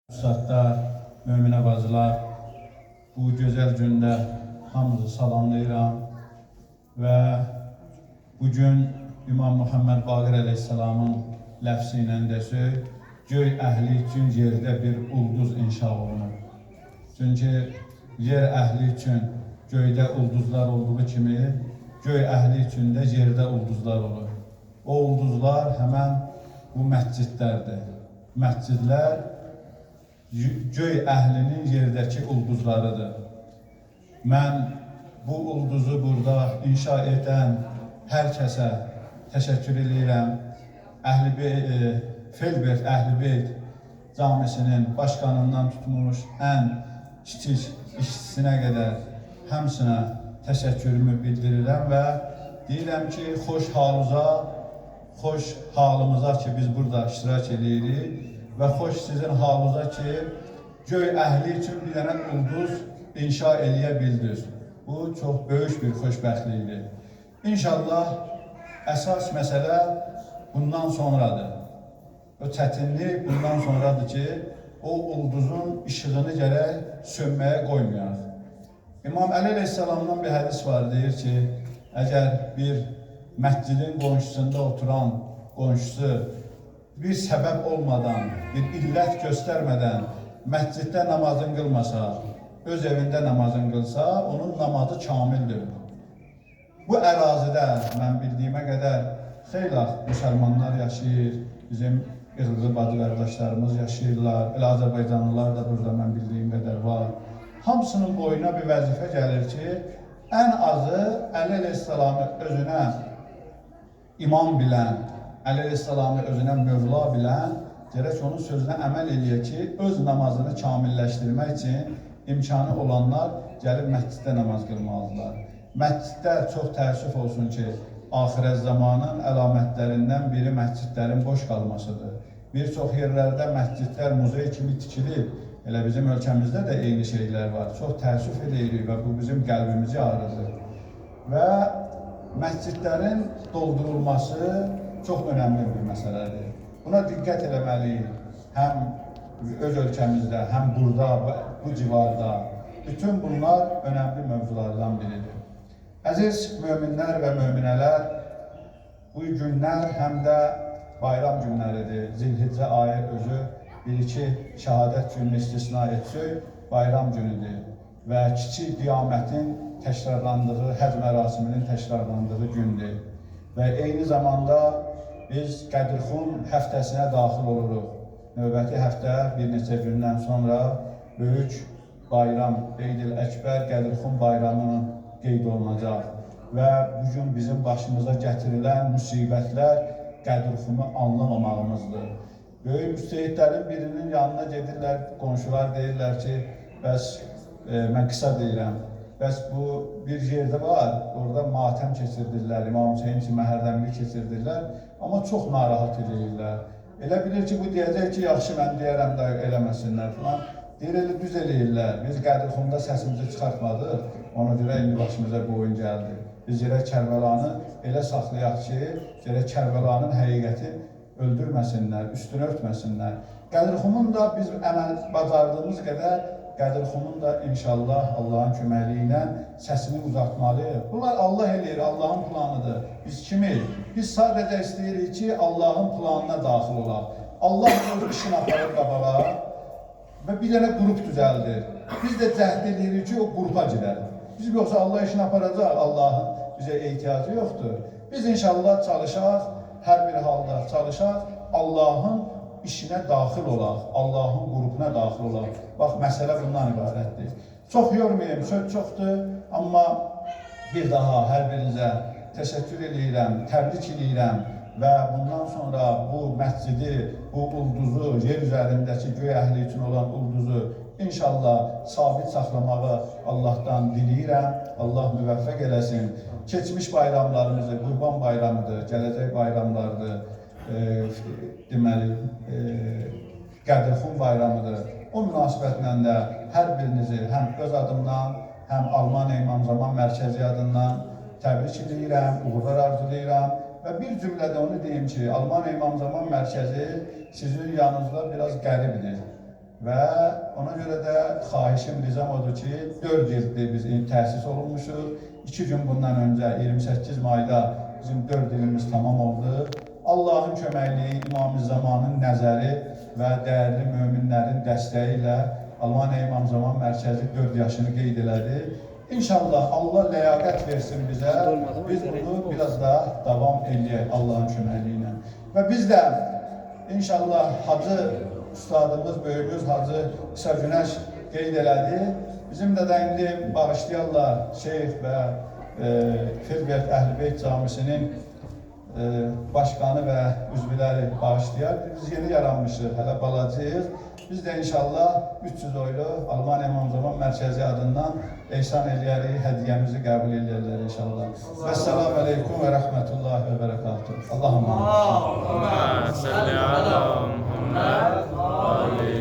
Üstadlar, möminə bacılar, bu gözəl gündə hamınızı salamlayıram və bugün İmam Muhammed Baqir əleyhissalamın ləfsi ilə desək, göy əhli üçün yerdə bir ulduz inşa olunur. Çünki yer əhli üçün göydə ulduzlar olduğu kimi, göy əhli üçün də yerdə ulduzlar olur. O ulduzlar həmən bu məscidlərdir. Məscidlər göy əhlinin yerdəki ulduzlarıdır. Mən bu ulduzu burada inşa edən hər kəsə təşəkkür eləyirəm. Felbert Əhl-i Beyt camisinin başqanından tutmuş ən kiçik işçisinə qədər həmsinə təşəkkürümü bildirirəm və deyirəm ki, xoş halınıza, xoş halımıza ki, biz burada iştirak eləyirik və xoş sizin halınıza ki, göy əhli üçün bir dənə ulduz inşa eləyə bildiniz. Bu çox böyük bir xoşbəxtlikdir. İnşallah əsas məsələ bundan sonradır. O çətinlik bundan sonradır ki, o ulduzun işığını gərək sönməyə qoymayaq. İmam Əli əleyhissalamdan bir hədis var, deyir ki, əgər bir məscidin qonşusunda oturan qonşusu bir səbəb olmadan, bir illət göstərmədən məsciddə namazını qılmasa, öz evində namazını qılsa, onun namazı kamildir. Bu ərazidə mən bildiyimə qədər xeyli müsəlmanlar yaşayır, bizim qırğız bacı qardaşlarımız yaşayırlar, elə Azərbaycanlılar da burada mən bildiyim qədər var. Hamısının boyuna bir vəzifə gəlir ki, ən azı Əli əleyhissalamı özünə imam bilən, Əli əleyhissalamı özünə mövla bilən, gərək onun sözünə əməl eləyə ki, öz namazını kamilləşdirmək üçün imkanı olanlar gəlib məsciddə namaz qılmalıdırlar. Məsciddə çox təəssüf olsun ki, axirət zamanın əlamətlərindən biri məscidlərin boş qalmasıdır. Bir çox yerlərdə məscidlər muzey kimi tikilib, elə bizim ölkəmizdə də eyni şeylər var. Çox təəssüf eləyirik və bu bizim qəlbimizi ağrıdır. Və məscidlərin doldurulması çox önəmli bir məsələdir. Buna diqqət eləməliyik. Həm öz ölkəmizdə, həm burada, bu civarda. Bütün bunlar önəmli mövzulardan biridir. Əziz möminlər və möminələr, bu günlər həm də bayram günləridir. Zilhiccə ayı özü bir-iki şəhadət gününü istisna etsək, bayram günüdür və kiçik qiyamətin təkrarlandığı, həcc mərasiminin təkrarlandığı gündür. Və eyni zamanda biz Qədirxum həftəsinə daxil oluruq. Növbəti həftə bir neçə gündən sonra böyük bayram, Eid-el Əkbər Qədirxum bayramı qeyd olunacaq və bugün bizim başımıza gətirilən müsibətlər Qədirxumu anlamamağımızdır. Böyük müstehidlərin birinin yanına gedirlər, qonşular deyirlər ki, bəs mən qısa deyirəm, bəs bu bir yerdə var, orada matəm keçirdirlər, İmam Hüseyin üçün məhərrəmlik keçirdirlər, amma çox narahat edirlər. Elə bilir ki, bu deyəcək ki, yaxşı mən deyərəm də eləməsinlər filan. Deyir, elə düz eləyirlər, biz Qədirxumda səsimizi çıxartmadıq, ona görə indi başımıza bu oyun gəldi. Biz gərək Kərbəlanı elə saxlayaq ki, gərək Kərbəlanın həqiqəti öldürməsinlər, üstünü örtməsinlər. Qədirxumun da biz əməl bacardığımız qədər Qədirxumun da inşallah Allahın köməkliyi ilə səsini uzatmalıyıq. Bunlar Allah eləyir, Allahın planıdır. Biz kimik? Biz sadəcə istəyirik ki, Allahın planına daxil olaq. Allah öz işini aparır qabağa və bir dənə qrup düzəldir. Biz də cəhd edirik ki, o qrupa girək. Biz yoxsa Allah işini aparacaq, Allahın bizə ehtiyacı yoxdur. Biz inşallah çalışaq, hər bir halda çalışaq, Allahın işinə daxil olaq, Allahın qrupuna daxil olaq. Bax, məsələ bundan ibarətdir. Çox yormayayım, söz çoxdur, amma bir daha hər birinizə təşəkkür eləyirəm, təbrik eləyirəm və bundan sonra bu məscidi, bu ulduzu, yer üzərindəki göy əhli üçün olan ulduzu inşallah sabit saxlamağı Allahdan diləyirəm. Allah müvəffəq eləsin. Keçmiş bayramlarımızı, Qurban bayramıdır, gələcək bayramlardır, deməli, Qədirxum bayramıdır. O münasibətlə də hər birinizi həm öz adımdan, həm Almaniya İmam Zaman Mərkəzi adından təbrik edirəm, uğurlar arzulayıram və bir cümlədə onu deyim ki, Almaniya İmam Zaman Mərkəzi sizin yanınızda biraz qəribdir. Və ona görə də xahişim, ricam odur ki, 4 ildir biz təsis olunmuşuq. 2 gün bundan öncə 28 mayda bizim 4 ilimiz tamam oldu. Allahın köməkliyi, İmam-ı Zamanın nəzəri və dəyərli möminlərin dəstəyi ilə Almaniya İmam Zaman Mərkəzi 4 yaşını qeyd elədi. İnşallah Allah ləyaqət versin bizə. Biz bunu biraz daha davam eləyək Allahın köməkliyi ilə. Və biz də inşallah Hacı ustadımız, böyüyümüz Hacı İsa Günəş qeyd elədi. Bizim də indi bağışlayarlar Şeyx və Filbert Əhl-i Beyt Camisinin başqanı və üzvləri bağışlayar. Biz yeni yaranmışıq, hələ balacıyıq. Biz də inşallah 300 euro Almaniya İmam Zaman Mərkəzi adından ehsan eləyərik, hədiyyəmizi qəbul eləyərlər inşallah. Vəssalamu aleykum və rəhmətullahi və bərəkatuhu. Allah'a emanet. Salli ala Muhammed.